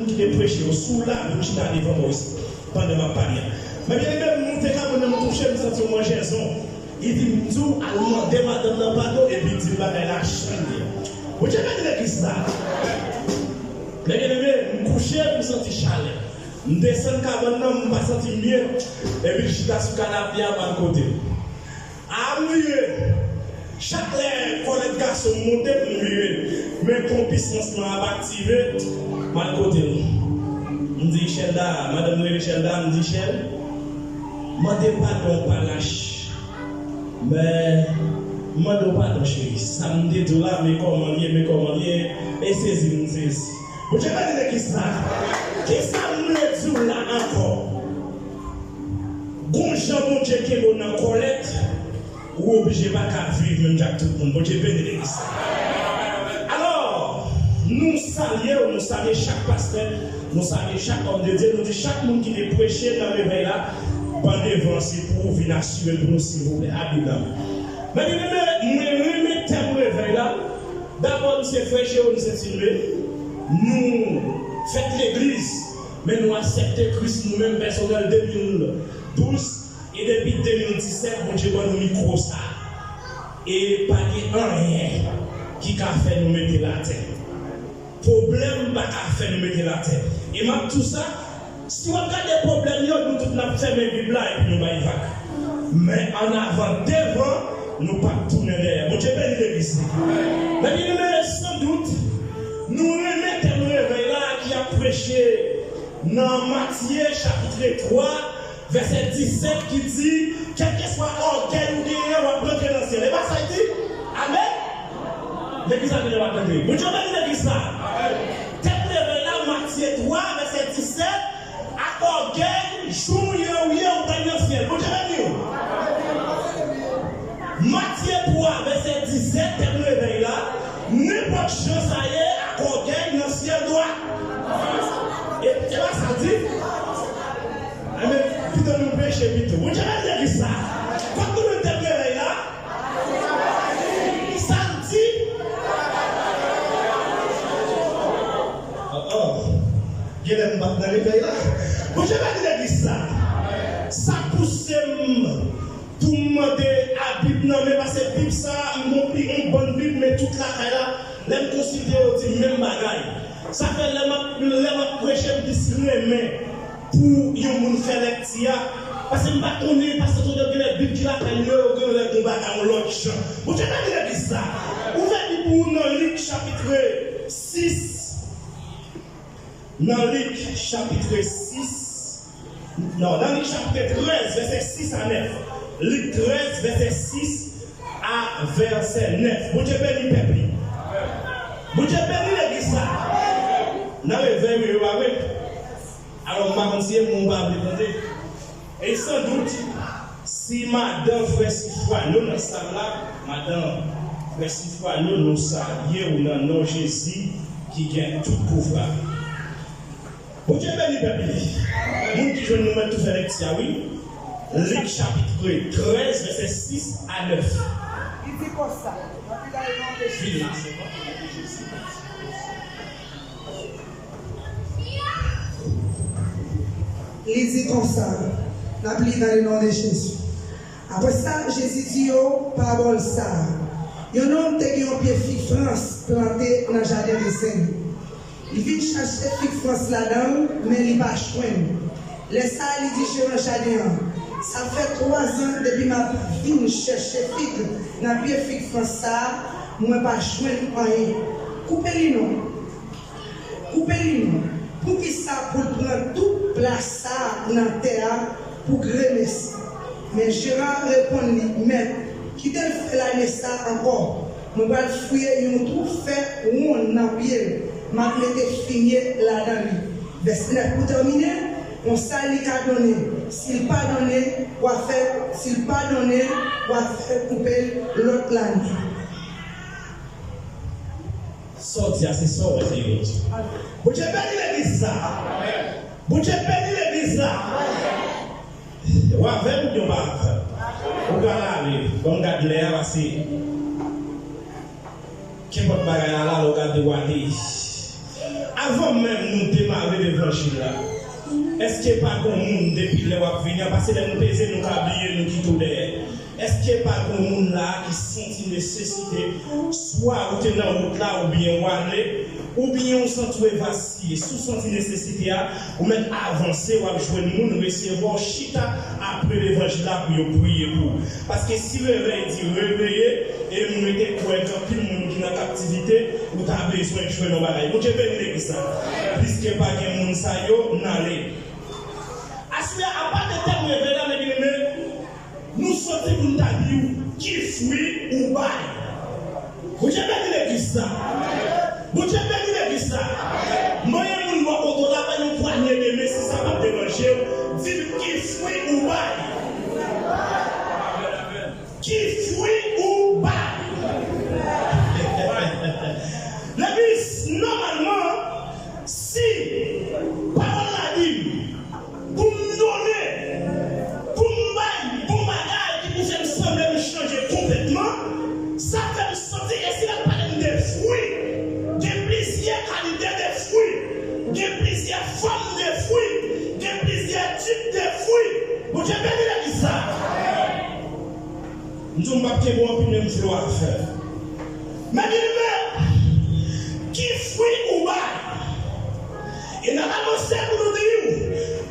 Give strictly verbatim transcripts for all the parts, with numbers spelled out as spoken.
ki te preche yo, si w la, vin chita devan mwen isit, pandan m ap pale a. Men byeneme, m moute kabann nan, m kouche, m santi yon manjèzon. Li di m, di w al mande madanm nan padon, epi di l bagay la jan l ye. Bondye beni legliz sa. Men byeneme, m kouche, m santi chalè. M desann kabann nan, m pa santi m byen. Epi l chita sou kanape a, m al kote l. A, m vire. Chak lè kòlèt gason m monte pou m vire, men kon pisans lan ap aktive, m al kote l. M di, Chèlda, madanm rele Chèlda, m di, Chèl, mande padon pa lach. Men, mande w padon, cheri. Sa m te di w la, men kòman l ye, men kòman l ye, e sezi m sezi. Bondye beni legliz sa. Kisa m vle di w la ankò? Gon jan Bondye kenbe w nan kòlèt, ou oblije pa ka viv menm jan ak tout moun. Bondye beni legliz sa. Alò, nou salye w, nou salye chak pastè, nou salye chak òm de Dye, nou di chak moun ki te preche nan revèy la, ban devan se pou ou vin asire l pou nou, silvouplè, Abib la. Men byeneme, mwen renmen tèm revèy la. Dabò, nou se frè Jerome Saint-Hilmaire, nou fèt legliz, men nou aksepte Kris nou menm pèsonèl de mil douz, e depi de mil disèt, Bondye ban nou mikwo sa. E pa gen anyen ki ka fè nou mete l atè. Pwoblèm pa ka fè nou mete l atè. E m ap di w sa, si w ap gade pwoblèm yo, nou tout n ap fèmen Bib la epi nou bay vag. Men annavan devan, nou p ap tounen dèyè. Bondye beni legliz li. Men byeneme, sandout, nou renmen tèm revèy la ki ap preche nan Matye chapit twa, vèsè disèt ki di, kèlkeswa ògèy ou genyen, w ap rantre nan syèl. E pa sa l di? Amèn? Legliz la genlè pa tande. Bondye beni legliz sa. Tèt leve la, Matye twa, vèsè disèt, ak ògèy, jou w ye, ou ye, ou pral nan syèl. Bondye beni w. Matye twa, vèsè disèt, tèt leve la, nenpòt jan sa ye, ak ògèy nan syèl dwat. E, e pa sa l di? Enben, pito nou peche pito. Bondye beni legliz sa. Kot nou mete revèy la? Sa l di? Oh, oh. Genlè m pa t nan revèy la. Bondye beni legliz sa. Sa pouse m pou m mande a Bib nan men, paske Bib sa, m gon pi yon bòn Bib, men tout lakay la, lè m konsilte yo, di m menm bagay. Sa fè lè m ap, lè m ap preche, m plis renmen pou yon moun fè lèkti a. Paske m pa konnen, pastè Jodel genlè Bib ki lakay li yo, yo genlè gon bagay yon lòt jan. Bondye beni legliz sa. Ouvè Bib ou nan Lik chapit sis. Nan Lik chapit sis. Non, nan Lik chapit trèz, vèsè sis a nèf. Lik trèz, vèsè sis a vèsè nèf. Bondye beni pèp li. Bondye beni legliz sa. Nan revèy, wi, wi, wi. Alò, m pa konn si e mwen ou pa vle tande. E sandout, si madan frè Sifwano nan sal la, madan frè Sifwano, nou salye w nan non Jezi ki gen tout pouvwa. Bondye beni pèp li. Moun ki jwenn nou mèt tou fè lèkti a, wi. Lik chapit trèz, vèsè sis a nèf. Li di konsa, Vin la, se bon, Jezi. Li di konsa, n ap li nan le non de Jezi. Apre sa, Jezi di yo parabòl sa a, yon nonm te gen yon pye fig frans plante nan jaden rèzen li. Li vin chache fig frans ladan l, men li pa jwenn. Lè sa a, li di jeran jaden an, sa fè twazan depi m ap vin chèche fig nan pye fig frans sa a, mwen pa jwenn anyen. Koupe li non. Koupe li non. Poukisa pou l pran tout plas sa a nan tè a pou gremesi? Men jeran an reponn li, Mèt, kite l fè lane sa a ankò. Mwen pral fouye yon twou fè wonn nan pye l. M ap mete fimye ladan li. Vèsè nèf pou tèmine, konsa li ka donnen. Si l pa donnen, w a fè, si l pa donnen, w a fè koupe l lòt lane. Sa w di a, se sa w wè, se yo di. Bondye beni legliz sa. Bondye beni legliz la. W avè m oubyen w pa avè m? Ou ka ale, ban m gad lè a pase. Kenpòt bagay la la, lè w gade w ale. Avan menm nou demare levanjil la? Èske pa gon moun depi lè w ap vini an, paske lè nou peze, nou ka bliye, nou kite w dèyè. Èske pa gon moun la ki santi nesesite, swa ou te nan wout la, oubyen w ale, oubyen w santi w evasiye? Si w santi nesesite a, ou mèt avanse, w ap jwenn moun resevwa w chita apre levanjil la pou yo priye pou ou. Paske si revèy di reveye, e m rete kwè gen anpil moun ki nan kaptivite, ou ta bezwen jwenn yon bagay. Bondye beni legliz sa. Pliske pa gen moun sa yo, n ale. Aswè a, apa de tèm revèy la, men byeneme, nou soti pou n ta di w ki fwi ou bay. Bondye beni legliz sa. Bondye beni legliz sa. Manyen moun bò kote w la, bay yon pwanye de men, si sa pa deranje w, di l ki fwi ou bay. Ki fwi ou bay? Legliz, nòmalman, si pawòl la di m pou m donnen, pou m bay bon bagay ki pou fè m sanble m chanje konplètman, sa fè m santi, e si l ap pale m de fwi, gen plizyè kalite de fwi, gen plizyè fòm de fwi, gen plizyè tip de fwi. Bondye beni legliz sa. M di w m p ap kenbe w anpil, men m vle w ap fè. Men byeneme, ki fwi ou bay? E n ap avanse pou nou di w,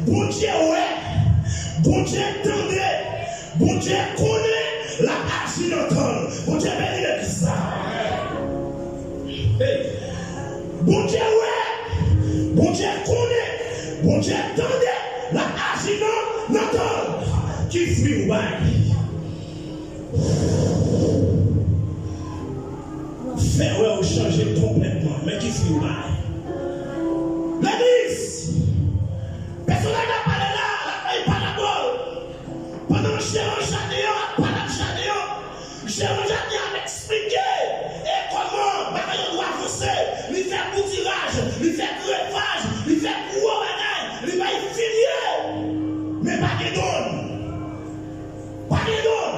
Bondye wè, Bondye tande, Bondye konnen, l ap aji nan tan l. Bondye beni legliz sa. Hey. Bondye wè, Bondye konnen, Bondye tande, l ap aji nan, nan tan l. Ki fwi ou bay? Fè wè ou chanje konplètman. Men ki fwi ou bay? Legliz! Pèsonaj la pale la, l ap bay parabòl. Pandan jeran jaden an ap pale ak jaden an, jeran jaden an ap eksplike e kòman bagay yo dwe avanse. Li fè boutiraj, li fè grevaj, li fè gwo bagay, li bay fimye. Men pa gen donn. Pa gen donn.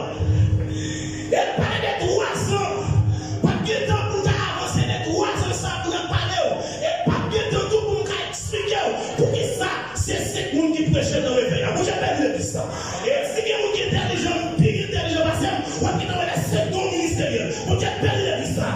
E l pale de twazan. Pa t gen tan pou l ta avanse de twazan sa pou l ap pale w. E pa t gen tan tou pou m ka eksplike w poukisa se senk moun ki preche nan revèy la. Bondye beni legliz sa. E si gen moun ki entèlijan, pi entèlijan pase m, w ap gentan wè lè senk don ministeryèl. Bondye beni legliz sa.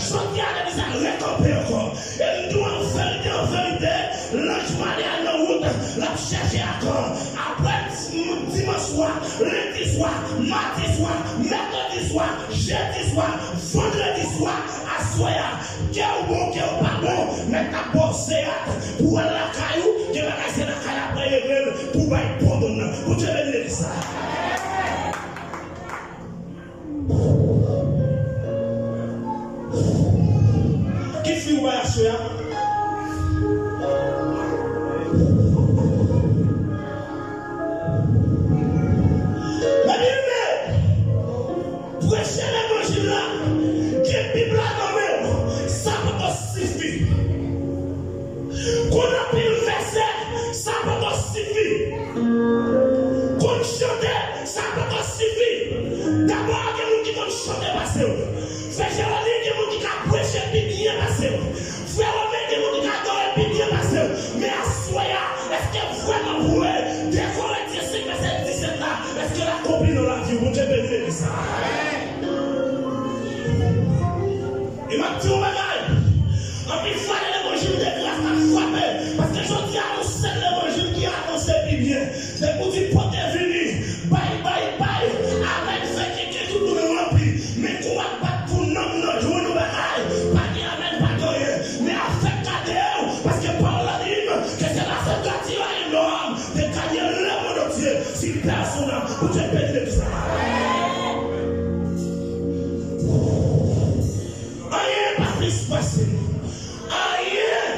Jodi a, legliz la rekanpe ankò. E m di w an verite, an verite, lanj malè a nan wout, l ap chèche Akan. Apre di-, dimanch swa, lendi swa, madi swa, mèkredi swa, jedi swa, vandredi swa, aswè a, ke w bon, ke w pa bon, nèg k ap ba w seyat pou w al lakay ou, gen bagay se lakay la pral regle l pou w bay bon donn nan. Bondye beni legliz sa. Ki fwi w bay aswè a? Men byeneme, preche levanjil la, gen Bib la nan men w, sa poko sifi. Konn anpil vèsè, sa poko sifi. Konn chante, sa poko sifi. Dabò, gen moun ki konn chante pase w. Frè Jeroni, gen moun ki ka preche pi byen pase w. Frè Romen, gen moun ki ka adore pi byen pase w. Men aswè a, èske vrèman vre, de Korentyen senk vèsè disèt la, èske l akonpli nan lavi w? Bondye beni legliz sa. E m ap di w yon bagay. Anpil fwa, lè levanjil de gras ap frape, paske jodi a, yon sèl levanjil ki avanse pi byen. Depi w di pote vini, bay, bay, bay, amèn, fè kenken, tout moun ranpli. Men kou ap bat pou nanm nan jwenn yon bagay, pa gen amèn, pa gen anyen. Men afè gade w, paske pawòl la di m ke c'est la sainte grâce divine, l'homme de gagner le monde entier si perd son âme. Bondye beni legliz la. Anyen pa plis pase. Anyen.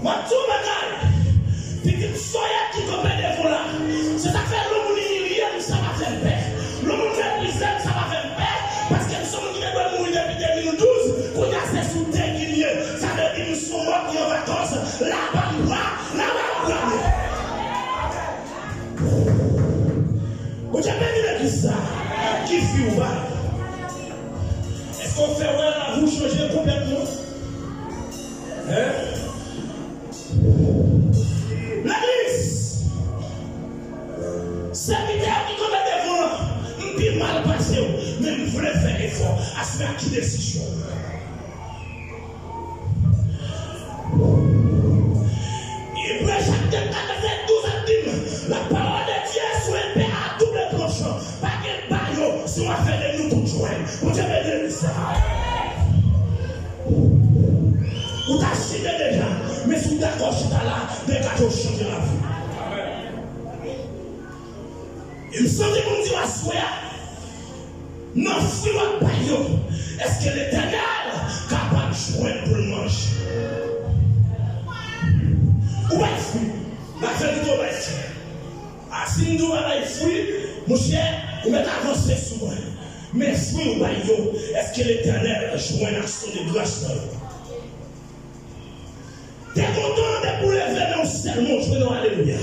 M ap di w bagay. Pitit sòyèt ki kanpe devan w la. Se sa k fè lè moun imilye m, sa pa fè m pè. Lè moun meprize m, sa pa fè m pè. Paske m se moun ki te dwe mouri depi de mil douz. Kounye a se sou dèy ki m ye. Sa vle di m se yon mò ki an vakans. Laba m pran, laba m pran. Bondye beni legliz sa. Ki fwi w bay? Èske w fè wè lavi w chanje konplètman? Hein? Sa ki desizyon. Ebre chapit kat vèsè douz ap di m, la parole de Dieu est une épée à double tranchant. Pa gen ba yo, se yon afè de nou tout jwenn. Bondye beni legliz sa. Ou ta chite deja, men si w dakò chita la, degaje w chanje lavi. E m santi pou m di w aswè a, nan fwi w ap bay yo, èske Letènèl kapab jwenn pou l manje? Ou bay fwi, laverite w bay fwi. A, si m di w pa bay fwi, monchè, ou mèt avanse sou mwen. Men fwi w bay yo, èske Letènèl jwenn aksyon de gras nan yo? Te kontan depi w leve men w sèlman w jwenn yon alelouya.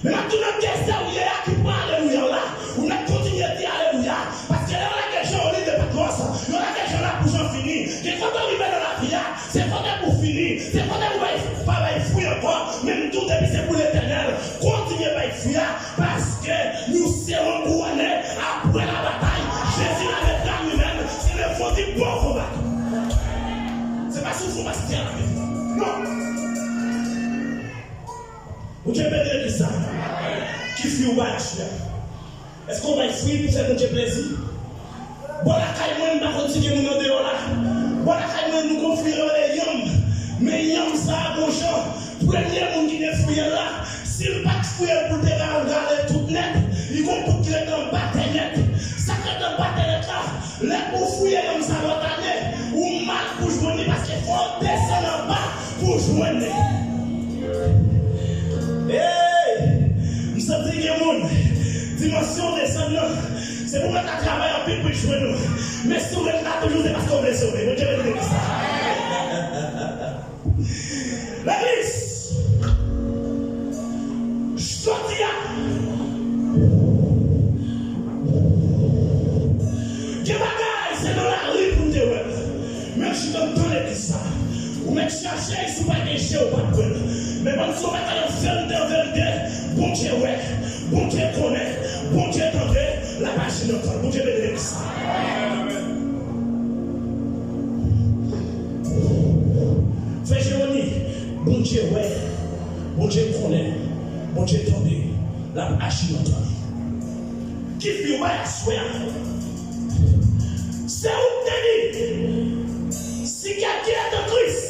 Men m ap di w nan dezè w ye a ki pran alelouya w la, ou mèt kontinye di alelouya. Paske lè yo lage Jean-Olive de Patmos, yo lage Jean la pou Jean fini. Gen kote w rive nan lavi a, se kote pou w fini, se kote pou w bay, pa bay fwi ankò. Men m di w depi se pou Letènèl, kontinye bay fwi a. Paske nou serons couronnés après la bataille. Jésus l'avait dit à lui-même, c'est le fond du pauvre bâton. Se pa sou fon pastè a la men. Non. Bondye beni legliz sa. Ki fwi w bay aswè a? Èske w bay fwi pou fè Bondye plezi? Bò lakay mwen, m pa konn si gen moun andeyò la. Bò lakay mwen, nou gon fwi yo rele yanm. Men yanm sa a gon jan. Premye moun ki gen fwi an la, si l pa t fouye l pou l te ka rale tout nèt, li gon bout ki ret anba tè nèt. Sa k ret anba tè nèt la, lè pou w fouye yanm sa lòt ane, ou mal pou jwenn li paske fò w desann anba pou w jwenn li. Hey! M santi gen moun, dimansyon w desann nan, se pou mèt la travay anpil pou l jwenn ou. Men si w ret la toujou, se paske w vle sove. Bondye beni legliz sa. Legliz, jodi a, gen bagay, se nan lari pou n te wè l. Men chita anndan legliz sa. Ou mèt chache, si w pa gen je, ou p ap wè l. Men ban m di w bagay, an verite, an verite, Bondye wè, Bondye konnen, Bondye tande, l ap aji nan tan l. Bondye beni legliz sa. Frè Jeroni, Bondye wè, Bondye konnen, Bondye tande, l ap aji nan tan li. Ki fwi w bay aswè a? Se ou k te di, si quelqu'un est en Christ,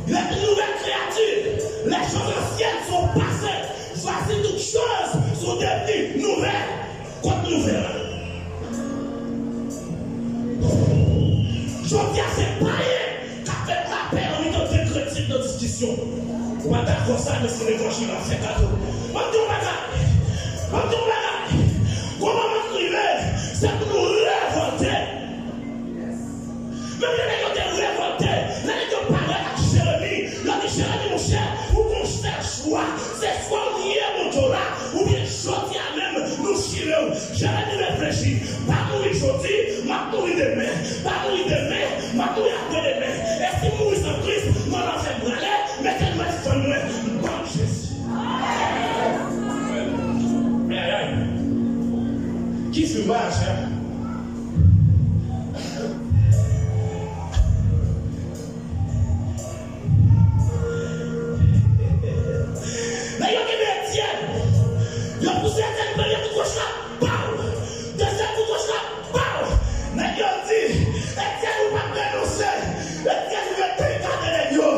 il est une nouvelle créature. Les choses anciennes sont passées. Voici toutes choses sont devenues nouvelles. Kot nouvèl la? Jodi a, se payen k ap met lapè nan mitan de kretyen nan diskisyon. Ou pa dakò sa, men se levanjil la fè kado. Ban m di yon bagay. Ban m di yon bagay. Gon moman k rive, se pou nou revòlte. Menm lè nèg yo te revòlte, lè nèg yo parèt ak Jeremi, yo di, Jeremi, monchè, ou gon sèl chwa. Se swa w nye Bondye w la, oubyen jodi a menm, nou chire w. Jeremi reflechi. Pa mouri jodi, m ap mouri demen. Pa mouri demen, m ap mouri apre demen. E si m mouri san Kris, mò lanfè m prale, mete m nan fann mwen. Ban m Jezi. Ayayay. Ki fwi w bay aswè a? Nèg yo kenbe Etyèn. Yo pouse Etyèn premye kout wòch la, paw! Dezyèm kout wòch la, paw! Nèg yo di, Etyèn, ou p ap renonse. Etyèn rete gade nèg yo.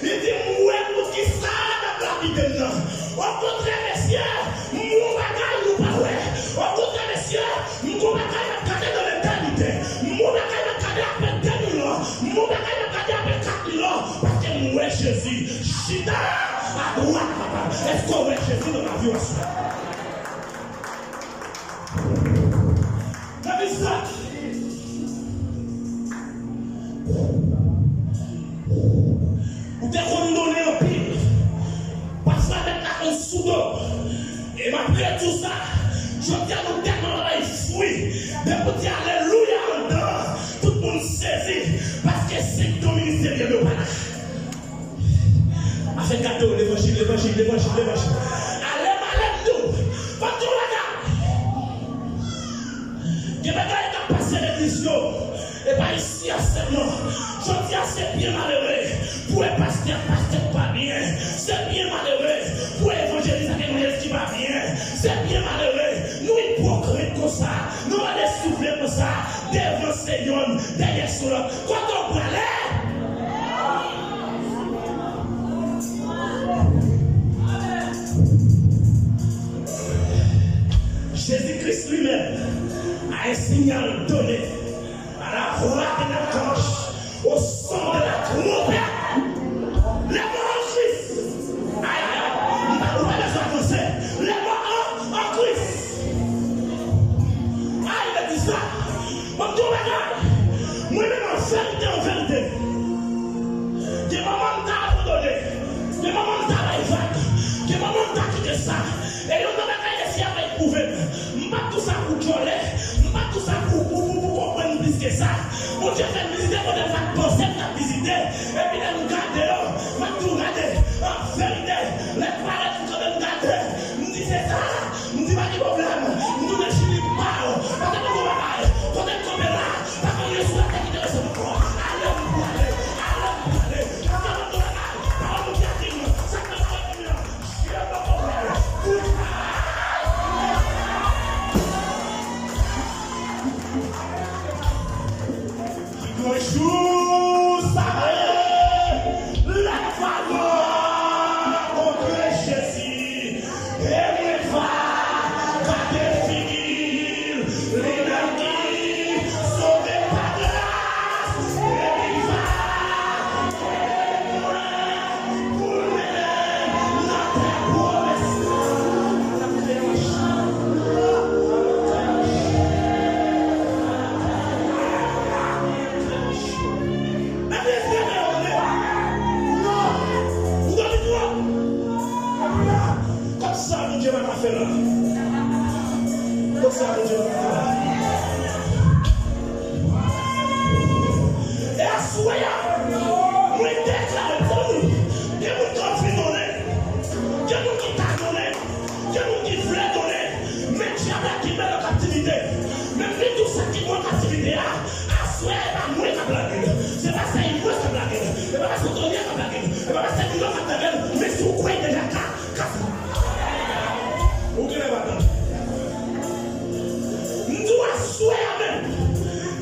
Li di, m wè pou kisa n ap lapide m nan. Okontrè, mesye, m wè yon bagay nou pa wè. Okontrè, mesye, m gon bagay m ap gade nan letènite. M gon bagay m ap gade apre de mil an. M gon bagay m ap gade apre kat mil an. Paske m wè Jezi chita adwat Papa l. Èske w wè Jezi nan lavi w aswè a? Nan biznis la. Ou te konn donnen anpil. Pafwa tèt la konn sou do. E m ap redi w sa. Jodi a nou tèlman bay fwi. Depi w di alelouya anndan an, tout moun sezi. Paske senk don ministeryèl yo pa la. Afè gade w, levanjil, levanjil, levanjil, levanjil. Ale m, ale m di w. Fò m di w bagay. Gen bagay k ap pase legliz yo. E pa Jodi a, se byen malere pou wè pastè ak pastè k pa byen. Se byen malere pou wè evanjelis ak evanjelis ki pa byen. Se byen malere. Nou ipokrit konsa. Nou rele soufle konsa. Devan se yonn, dèyè se lòt. Kote w prale? Jezi Kris li menm a un signal donné. À la voix d'un archange, au son de la trompette, les morts en Christ. Ay, ay, ay. Ou pa, ou pa bezwen avanse. Les morts en, en Christ. Ay, legliz la. Mwen di w bagay. Mwen menm, an verite, an verite, gen moman m ta abandone. Gen moman m ta bay vag. Gen moman m ta kite sa. E yon nan bagay Lesenyè ap pwouve m. M pa t di w sa pou djòle. M pa t di w sa pou, pou, pou, pou konprann plis ke sa. Bondye fè m vizite kote m pa t panse m t ap vizite. Epi lè m gade yo, m ap di w gade. An verite, lè m parèt m kanpe m gade, m di se sa. M di pa gen pwoblèm. M tounen chili m pa yo. Paske m di w bagay. Kote m kanpe la, pa konn gen sou latè ki te resev ankò. Ale m prale. Ale m prale. Paske m di w bagay. Pawòl Bondye a di m. Sa k nan pawòl Bondye a. Ki gran jou sa ye, lè m va rankontre Jezi, e mwen va gade figi l, li menm ki sove pa gras, e li va ede mwen. Kot sa Bondye pa ka fè la? Kot sa Bondye pa ka fè la? E aswè a, mwen deklare pou nou, gen moun k anvi donnen, gen moun ki ta donnen, gen moun ki vle donnen, men dyab la kenbe l an kaptivite. Men li tou sa ki pran kaptivite a, aswè a e pa mwen k ap lage l, se pastè Imwens k ap lage l, e pa pastè Tony k ap lage l, e pa pastè Milo k ap lage l, men si w kwè deja ka, kase. Ou genlè pa tann. M di w aswè a menm,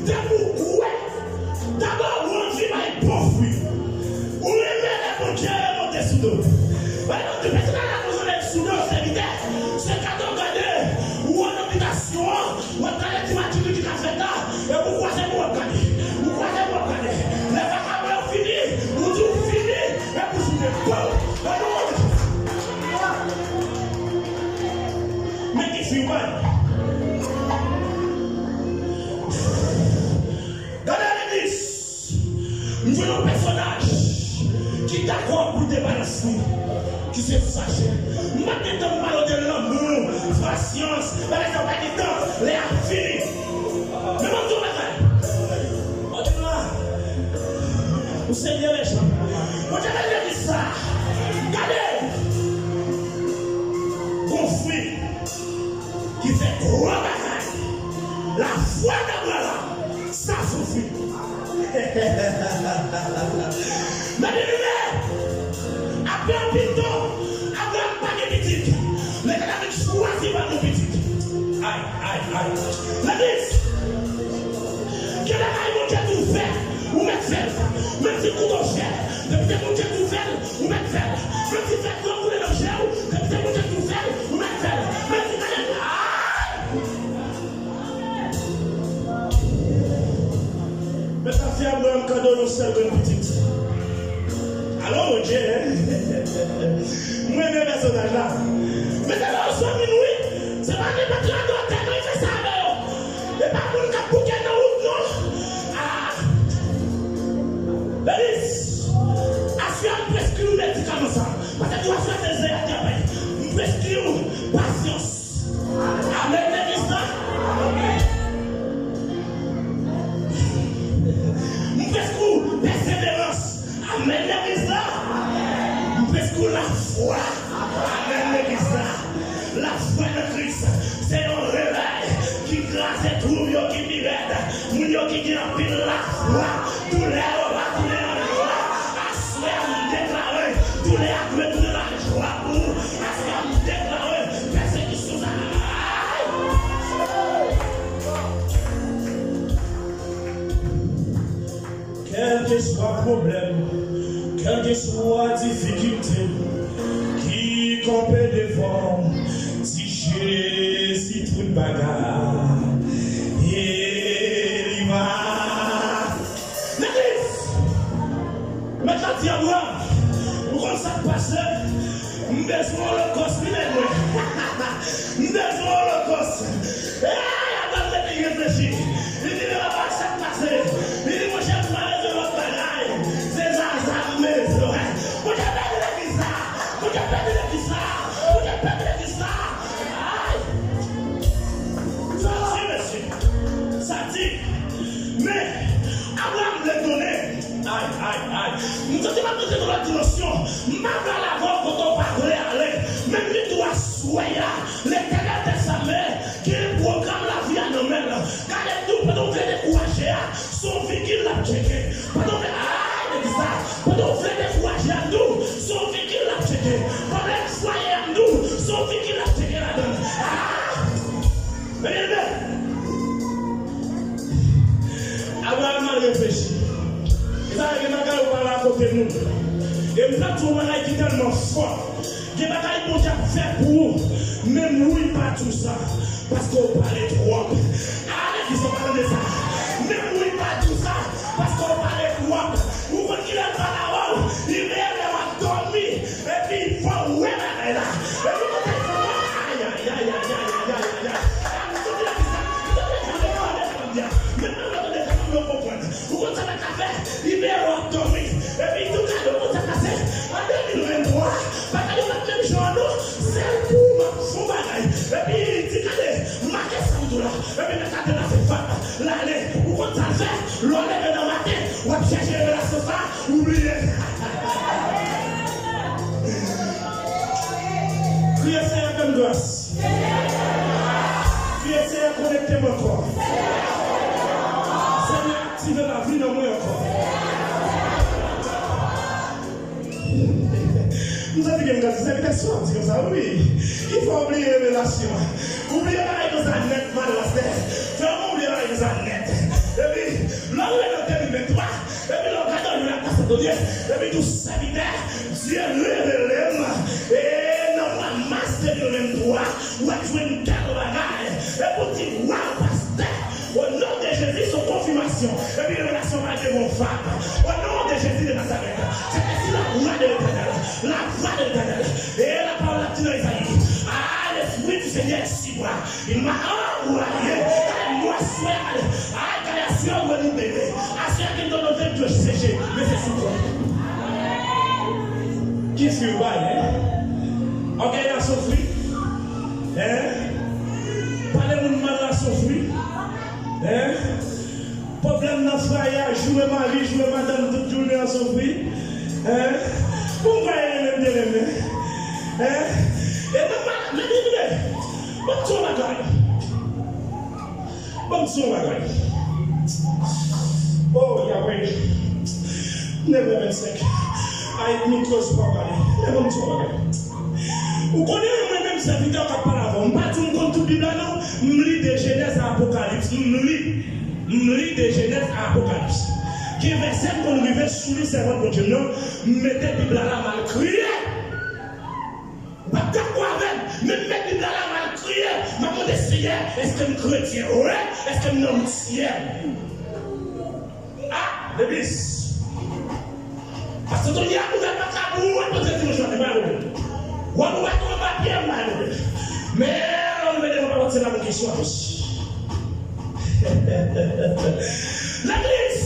depi w kwè, dabò ou anvi bay bon fwi. Ou renmen lè Bondye remonte sou do. Pa egzanp, de pèsonaj la konn sou do sèvitè, se gade w gade, ou ann abitasyon an, w ap gade ti match ki ka fèt la, epi w kwaze men w ap gade. Ou kwaze men w ap gade. Lè vakabon yo fini, ou di w fini, epi w soute. Pam! Gade w. Men ki fi w bay. Gade legliz. M jwenn yon pèsonaj ki dakò pou debalans li, ki se fache. M pa t gen tan pou pale w de lanmou, pasyans, bagay sa yo pa gen tan, lè a fini. Men mwen di w bagay. Odila, ou se byen mechan. Bondye beni legliz sa. Gade! Gon fwi ki fè gwo bagay. Lafwa d'Abraham, sa se yon fwi. Mezanmi, apre anpil tan, Abraham pa gen pitit. Letènèl vin chwazi pa gen pitit. Ay, ay, ay. Legliz, gen bagay Bondye di w fè, ou mèt fè l. Menm si kouto chè, depi se Bondye di w fè l, ou mèt fè l. Menm si fè dlo koule nan je w, depi se Bondye ki fè l, ou mèt fè l. Menm si gade, ay! Men sa fè Abraham kado yon sèl grenn pitit. Alò, Bondye, mwen renmen pèsonaj la. Men se lè yo sòt vin wi. Se pa nenpòt radòtè non ki fè sa avè yo. E pa moun k ap bouke nan wout non. Ah. Legliz, aswè a m preskri w medikaman sa. Paske tou aswè a se zè a k ap bay. M preskri w pasyans. Amèn legliz la. M preskri w pèseverans. Amèn legliz la. M preskri w lafwa. Amèn legliz la. Lafwa nan Kris se yon revèy ki kraze twou yo ki pi rèd. Moun yo ki gen anpil lafwa Doulè yo va tounen an jwa. Aswè a, m deklare, doulè a dwe tounen an jwa pou ou. Aswè a, m deklare, pèsekisyon sa. Kèlkeswa pwoblèm, kèlkeswa difikilte ki kanpe devan w, di Jezi tout bagay, e li va. Legliz! Mèt la di Abraram, ou konn sa k pase? M bezwen yon lokòs, wi, nèg mwen. M bezwen yon lokòs. Ey, Abraram te fin reflechi. Li di, men papa, sa k pase? Li di, monchè, m pa bezwen lòt bagay. Se Zaza m bezwen. Bondye beni legliz la. Bondye beni legliz la. Bondye beni legliz la. Ay! Sa di, mesye. Sa di. Men, Abraram vle donnen. Ay, ay, ay. M santi m ap monte nan lòt dimansyon. M pa vle al avè w kote w pa vle ale. Men m di tou aswè a, Letènèl dèzame gen pwogram lavi a nan men l. Gade m di w, pandan w vle dekouraje a, se yon vigil l ap tcheke. Pandan w vle, ay, legliz la, pandan w vle dekouraje a, m di w, se yon vigil l ap tcheke. Pwoblèm fwaye a, m di w, se yon vigil l ap tcheke ladan l. Ah! Ebyen, ebyen, Abraram al reflechi. Mezanmi, gen bagay ou pa rakonte moun. E m pral di w yon bagay ki tèlman fò. Gen bagay Bondye ap fè pou ou. Menm wi pa di w sa, paske w pale twòp. A, legliz, ou pa tande sa. Menm wi pa di w sa, paske w pale twòp. Ou konn kilè l pale avè w? Li rele w ap dòmi. Epi fò w wè bagay la. Epi kote fò w wè? Ay, ay, ay. Ay, m soti nan kisa? M soti nan kisa? Mwen pa tande fanm nan, men mwen pa tande fanm nan, mwen konprann. Ou konn sa mwen ka fè? Li veye w ap dòmi. Epi tou gade, ou konn sa k pase? An de mil venntwa, bagay yo pa t menm jan an non. Sèl pou ou m ap fè yon bagay. Epi li di, gade, make sa m di w la. Epi mèt la te pase fap. L ale. Ou konn sa l fè? Lè w leve nan maten, w ap chèche revelasyon sa a, ou bliye. Kriye Senyè fè m gras. Kriye Senyè konekte m ankò. Senyè aktive lavi nan mwen ankò. M santi ke m gras, sèvitè, sa w ap di konsa, wi. Ki fè w bliye revelasyon an? Ou bliye bagay konsa nèt, madanm Esther. Frè mwen, ou bliye bagay konsa nèt. Epi, lè w rive nan de mil venntwa, epi lè w gade w la pas Antonye, epi tou sèvitè, Dye revele m, e nan mwa mas de mil venntwa, w ap jwenn tèl bagay. Epi w di, waw, pastè, o non de Jezi, se yon konfimasyon. Epi revelasyon pa devan fap. O non de Jezi de Nazarèt, c'est ainsi la voix de l'Éternel, la voix de l'Éternel. E la pawòl la di nan Ezayi, ah, l'Esprit du Seigneur est sur moi. Il m'a envoyé. Gade mwen aswè a. Ay, gade aswè a, mwen libere. Aswè a gen de leve de seche. Men se sou kò. Ki fwi w bay, hein? Ògèy la se yon fwi. Hein? Pale moun mal la se yon fwi. Hein? Pwoblèm nan fwaye a, joure mari, joure madanm tout jounen an se yon fwi. Hein? Pou m kwè renmen m te renmen. Hein? E nan mal, men byen, byen. Ban m di w yon bagay. Ban m di w yon bagay. Oh, Yahweh. Nèf è vennsenk. Ay, mi koz pa pale. Men ban m di w yon bagay. Ou konnen mwen menm sèvitè k ap pale avè w. M pa di w m konn tout Bib la non. M li de Jenèz a Apokalips. M li. M li de Jenèz a Apokalips. Gen vèsè m konn rive sou li, sèvant Bondye m nan. M mete Bib la la, m al kriye. Ou p ap dakò avè m, men m met Bib la la, m al kriye, m ap mande Senyè, èske m kretyen vre? Èske m nan syèl? Ah, legliz. Pastè Tony ap ouvè pòt la pou ou, wi, Bondye dimanch maten, pa pwoblèm. W ap ouvè tou yon papye, m pa pwoblèm. Men, lè w rive devan pòt, se la pou kesyon an. Legliz,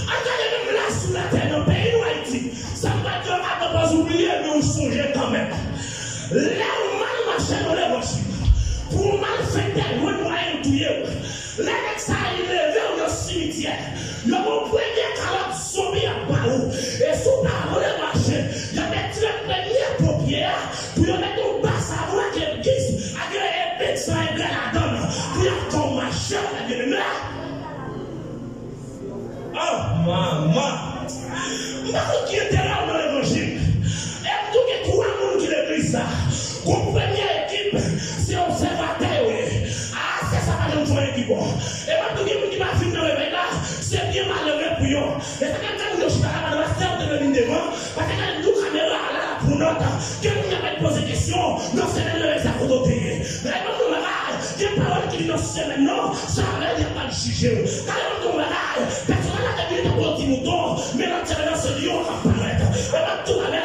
an gade menm la sou latè, nan peyi nou Ayiti, sa m pral di w a pa pòz ou bliye, men ou sonje kanmenm. Lè ou mal mache nan levanjil, pou ou mal fè tèt lwen mwayen touye w, lè nèg sa yo leve w nan simityè, yo gen yon premye kalòt zonbi y ap ba ou. E si w pa vle mache, y ap etire premye po pye a pou yo mete yon bas avwa ak epiks, ak yon epik san engrè ladan l, pou y ap fè w mache, frè byeneme. Oh, mama Tankou ki enterè w nan levanjil. E m tou gen twa moun ki legliz sa. Gon premye ekip, se obsèvatè yo ye. A, se sa pa janm fè yon ekip bon. E m ap tou gen moun ki pa vin nan revèy la, se byen malere pou yo. E sa k ap fè moun yo chita la pandan pastè yo te dwe vin devan, paske gade nou kamera a la, la pou nòt. Gen moun k ap poze kesyon, nan semèn nan, sa kote w te ye. Men ban m yon bagay, gen pawòl ki vin nan semèn nan, sa rèd y ap mal jije w. Gade ban m yon bagay, pèsonèl la te vin tankou yon ti mouton, men lòt semèn nan se lyon k ap parèt. E ban m tout amèn,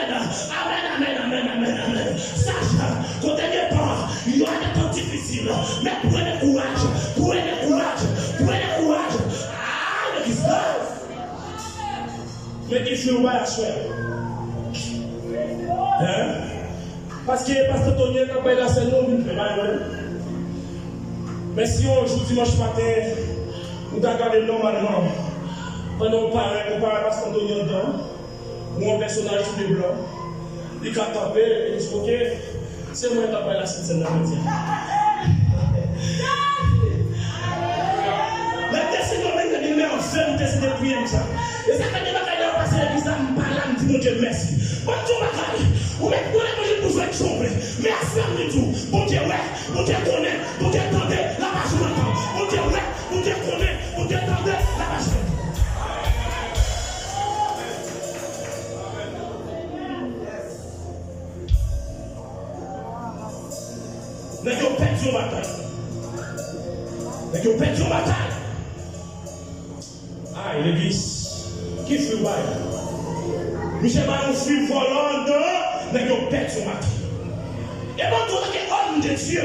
amèn, amèn, amèn, amèn, amèn. Sach, kote gen tan, yo a gen tan difisil, men pwene kouraj, pwene kouraj, pwene kouraj. Ah, legliz la. Men ki fwi w bay aswè a? Hein? Paske pastè Tony t ap bay lasèn, nou vin fè bay mwen. Men si yon jou dimanch maten, ou ta gade nòmalman, pandan w parèt, ou parèt pastè Tony anndan, ou yon pèsonaj tou de blan, li ka kanpe, li di, "Oke, se mwen k ap bay lasèn sèn nan jodi a." Lè m te Sendomeng nan de mil nèf, m te site priye m sa. E sa fè gen bagay lè yo pase legliz la, m pa la, m di Bondye mèsi. Mwen di yon bagay, ou mèt pran levanjil pou jwe jan w vle. Men aswè m di w, Bondye wè, Bondye konnen, Bondye tande, l ap aji nan tan. Bondye wè, Bondye konnen, Bondye tande, l ap aji nan tan. Nèg yo pèdi yon batay. Nèg yo pèdi yon batay. Ay, legliz, ki fwi w bay? Misye bay yon fwi vòlò anndan, nèg yo pèdi yon batay. E mwen tou, antanke òm de Dye,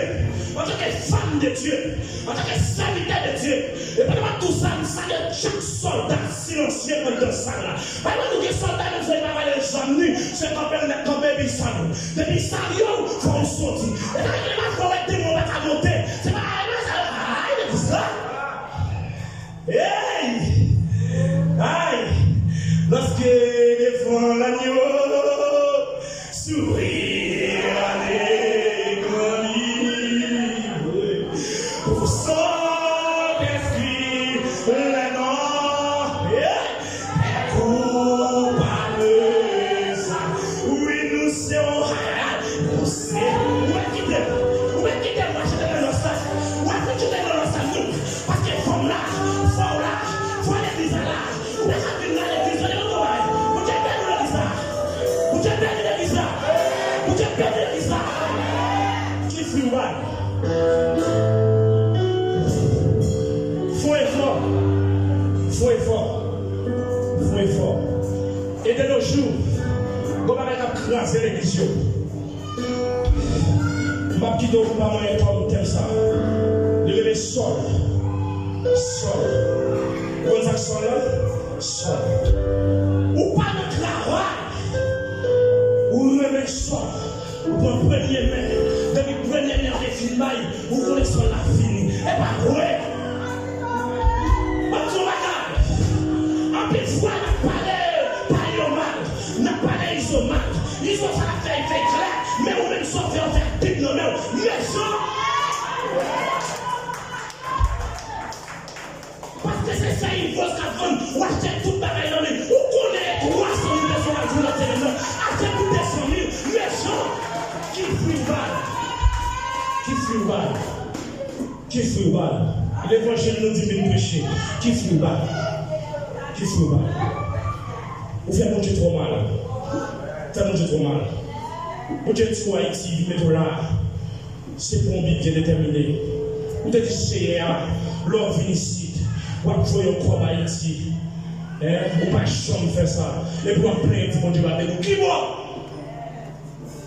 antanke fanm de Dye, antanke sèvitè de Dye, e pandan m ap di w sa, m salye chak sòlda silansye anndan sal la. Paske nou gen sòlda menm si li pa vale zam ni, se kanpe l nèk kanpe epi l salye w. Depi l salye w, fò w soti. E sa k fè lè m ap fè w wè demon pa ka monte. Se pa, ay, legliz la. Hey! Ay! Lorsque devant l'agneau, sourire à l'équilibre, pour son esprit, les noms, hey! Koupable sa. Wi, nou se yon hayay. Nou se. Ou mèt kite l. Ou mèt kite l mache nan lòs la. Ou mèt kite l nan lòs la, nou. Paske fò m la, fò w la, fò legliz la la. Ou pa ka vin nan legliz la, yon travay. Bondye beni legliz la. Bondye beni legliz la. Bondye beni legliz la. Ki fwi w bay? Fè yon efò. Fè yon efò. Fè yon efò. E de nos jours, gon bagay k ap kraze legliz yo. M p ap kite w pa mwen entwòp tèm sa. Li rele sòl. Sòl. Ou konn sa k sòl la? Sòl. Ou pa nan travay. Ou renmen sòl. Ou pran premye men. Depi premye men an te fin bay, ou konnen sòl la fini. E pa vre. M ap di w bagay. Anpil fwa n ap pale pa yo mal. N ap pale Izo mal. Izo sa l ap fè, l fè klè. Men ou menm sa w fè, w fè bib nan men w. Mechan. Paske se sè Yvos k ap vann, ou achte tout bagay nan li. Ou konnen gen twa san mil pèsonn k ap jwe nan semèn nan. Achte pou de san mil, mechan. Ki fwi w bay? Ki fwi w bay? Ki fwi w bay? Levanjil nou di vin preche. Ki fwi w bay? Ki fwi w bay? Ou fè Bondye twò mal. Fè Bondye twò mal. Bondye di w Ayiti, li mete w la. Se pou yon bi byen detèmine. Ou te di Seyè a, lè w vin isit, w ap voye yon kòb Ayiti. Hein? Ou pa janm fè sa. Epi w ap plenyen di Bondye pa beni w. Ki bò?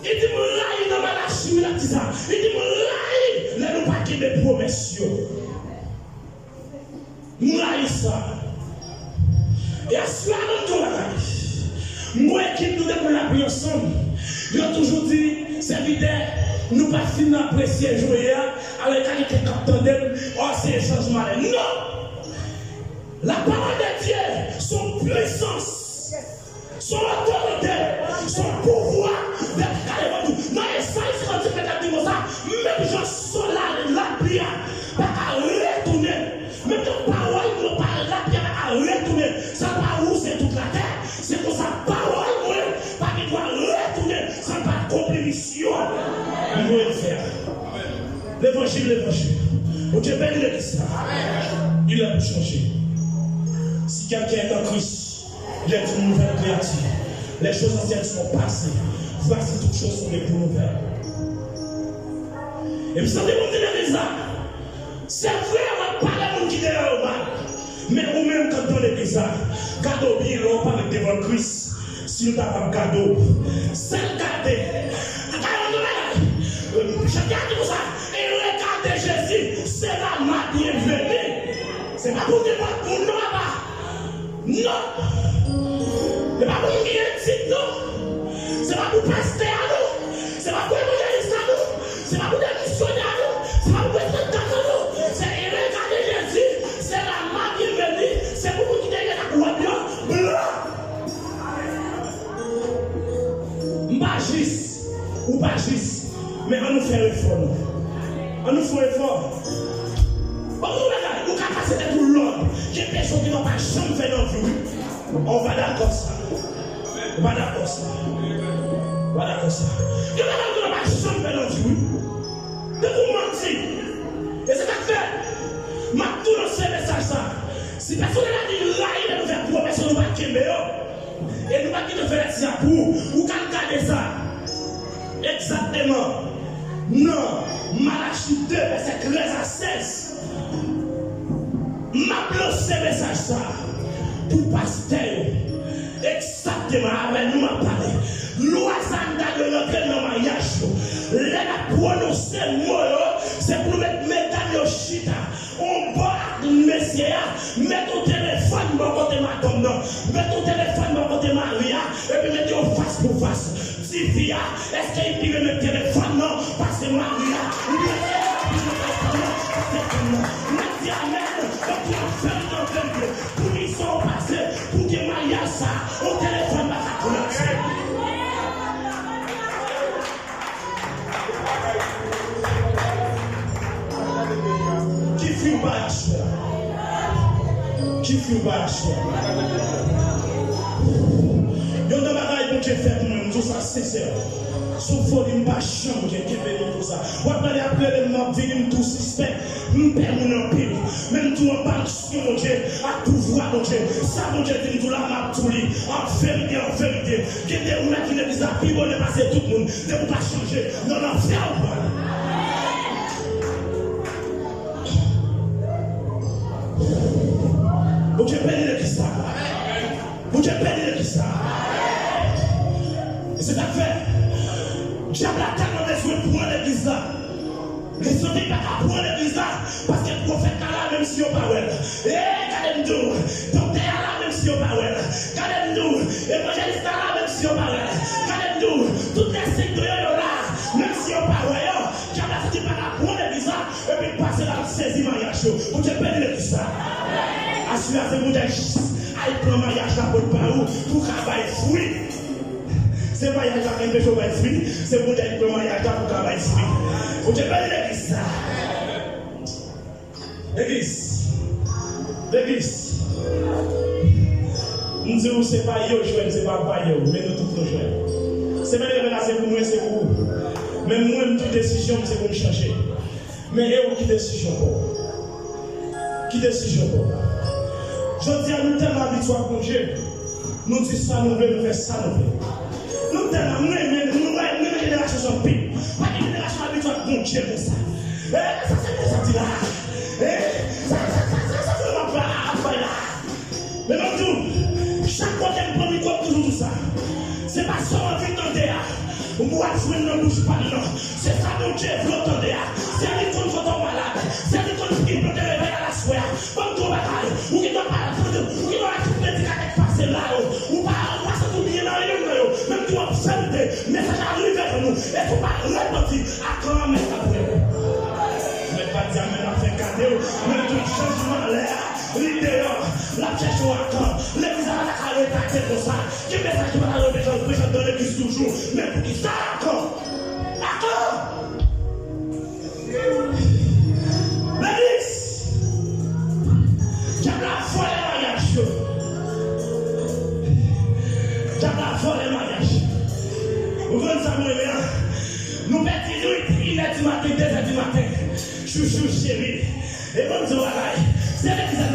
Li di m rayi nan Malachi, wi, l ap di sa. Li di m rayi lè nou pa kenbe pwomès yo. M rayi sa. E aswè a, ban m di w bagay. M wè ekip nou depi n ap priye ansanm. Yo toujou di, sèvitè, nou pa fin apresye jou ye a, alò e ka gen kèk k ap tande m, ò, se echanj malè. Non! La parole de Dieu, son puissance. Se yon otorite, se yon pouvwa. Gade, gade, gade, nan Ezayi senkannsenk, Bondye ap di konsa, menm jan sòl la, lapli a pa ka retounen, menm jan pawòl mwen pale, lapli a pa ka retounen, sa pa wouze tout latè, se konsa Sa pa akonpli misyon li voye l fè a. Levanjil, levanjil. Bondye beni legliz sa. Il est pour changer. Si quelqu'un est en Christ, il est une nouvelle créature. Les choses anciennes sont passées. Voici toutes choses sont devenues nouvelles. E m santi moun di legliz la. Se vre, w ap pale moun ki deyò yo mal. Men ou menm k ap nan legliz la, gade w byen lè w parèt devan Kris, si l ta p ap gade w. Sèl gade. Gade yon bagay. Jan Pyè di konsa, e regade Jezi, c'est là ma bienvenue. Se pa pou nenpòt moun non, papa. Non! Se pa pou moun ki gen tit non! Se pa pou pastè a non! Se pa pou evanjelis la non! Se pa pou de misyonè a non! Se pa pou prezidan kat la non! Se regade Jezi, c'est là ma bienvenue, se pou moun ki te gen ak wòb yo blan! M pa jis, ou pa jis, men ann nou fè efò nou. Ann nou fè efò. Bon, yon bagay, ou ka pase tèt ou lòd, gen peche w gentan pa janm fè nan vi w, wi. Ou pa dakò sa. Ou pa dakò sa. Ou pa dakò sa. Gen bagay ou gentan pa janm fè nan vi w, wi. Tankou manti. E se sa k fè, m ap tou lanse mesaj sa. Si pèsonèl la di rayi lè nou fè pwomès yo, nou pa kenbe yo. E nou pa kite fè lèt sa pou ou. Ou ka gade sa. Egzakteman. Nan Malachi de, vèsè trèz a sèz. M ap lanse mesaj sa pou pastè yo. Egzakteman, avè nou m ap pale. Lwa sa n ta dwe rantre nan maryaj yo. Lè n ap pwononse mo yo, se pou nou met medam yo chita yon bò ak mesye a. Met yon telefòn bò kote madanm nan. Met yon telefòn bò kote mari a. Epi met yo fas pou fas. Di fi a, èske li pi renmen telefòn nan pase mari a? Oubyen èske li pi renmen telefòn nan pase fanm nan? Mwen di amèn, epi ap fè l nan verite. Pou li sa w pase, pou gen maryaj sa, yon telefòn pa ka koulanse. Ki fi w pa aswè a? Ki fi w pa aswè a? Yon nan bagay Bondye fè pou mwen, m di w sa sensè. Sou foli, m pa janm gen kenbe mikwo sa. W ap gade ap rele m, m ap vini, m tou sispèk. M pè moun anpil. Men m tou anba onksyon Bondye, ak pouvwa Bondye. Sa Bondye di m tou la, m ap tou li. An verite, an verite. Gen de moun nan ki legliz la pi bonè pase tout moun. Depi w pa chanje, nan lanfè ou pral. Bondye beni legliz sa. Bondye beni legliz sa. E se sa k fè, dyab la tèlman bezwen pran legliz la. Li santi l pa ka pran legliz la, paske pwofèt la la, menm si yo pa wè l. E, gade m di w, doktè a la, menm si yo pa wè l. Gade m di w, evanjelis la la, menm si yo pa wè l. Gade m di w, tout lè sèk de yo, yo la, menm si yo pa wè yo. Dyab la santi l pa ka pran legliz la, epi l pase la, l ap sezi maryaj yo. Bondye beni legliz sa. Aswè a, se pou w al pran maryaj la pou l ba ou, pou w ka bay fwi. Se maryaj la ki anpeche w bay fwi, se pou w al pran maryaj la pou w ka bay fwi. Bondye beni legliz sa. Legliz. Legliz. M di w, se pa yo jwenn, se pa pa yo, men nou tout nou jwenn. Semèn leve la, se pou mwen, se pou ou. Men mwen, m di w desizyon m, se pou m chanje. Men e ou ki desizyon pa w? Ki desizyon pa w? Jodi a, nou tèlman abitye ak Bondye, nou di sa nou vle, nou fè sa nou vle. Nou tèlman renmen, nou renmen jenerasyon sa anpil. Pa gen jenerasyon abitye ak Bondye konsa. E, sa se pou sa di la. E, sa, sa, sa, sa, sa se m ap bay la. Men m ap di w, chak kote m pran mikwo, m toujou di w sa. Se pa sa w anvi tande a, w ap jwenn nan bouch pa m nan. Se sa Bondye vle w tande a. Se li konn kote w malad. Se li konn ki plan de revèy a l aswè a. Ban m di w yon bagay. Ou gen dwa pa tande, ou gen dwa tout predikatè k pase la yo. Ou pa, ou pa santi w byen nan youn nan yo. Men m di w an verite, mesaj la rive jwenn ou. E si w pa repanti, Akan an menm k ap wè w. Mèt pa di amèn, l ap fè gade w. Men m di w chanjman lè a. Li deyò, l ap chèche w Akan. Legliz la pa ta ka rete atè konsa. Gen mesaj ki pa ta dwe preche, preche anndan legliz toujou. Men poukisa Akan? Akan! Legliz! Dyab la vòlè maryaj yo. Dyab la vòlè maryaj. Ou konn sa m renmen an? Nou pèdi nwit, inè di maten, dezè di maten. Chouchou cheri. E ban m di w bagay. Se legliz